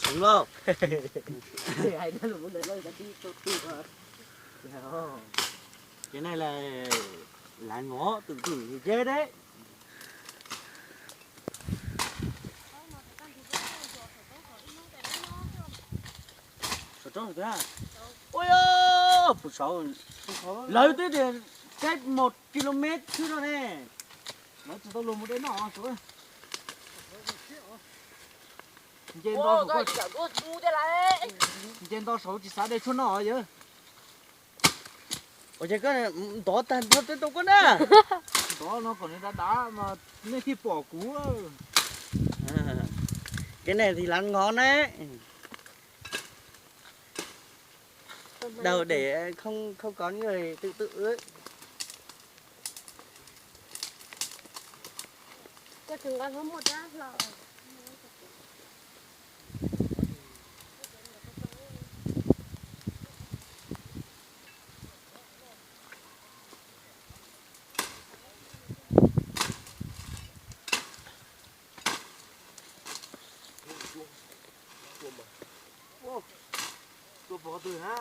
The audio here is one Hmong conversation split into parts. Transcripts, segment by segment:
Sub lauj. Ces nej las las ngov twm twm ze deb. Ua, puas saud, lawv twb tias cách một ki lô mét xwb no ne. Lawv tsis tau luag mus de noj. Nce nto saud, nce nto saud tsis xav de tshuaj noj yawg. Ua cas koj ntov tag nrho tej tau koj na. Ntov no kom nws dav dav mas nej thiaj pom kuv. Cái này thì là ngó đấy. Đầu để không không có người tự tự ướt. Tua pov twg na?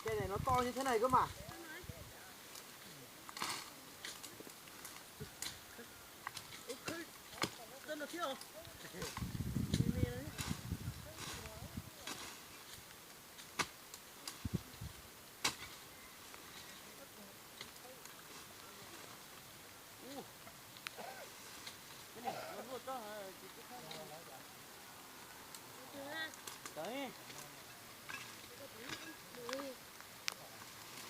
Tej no to như thế này cơ mà.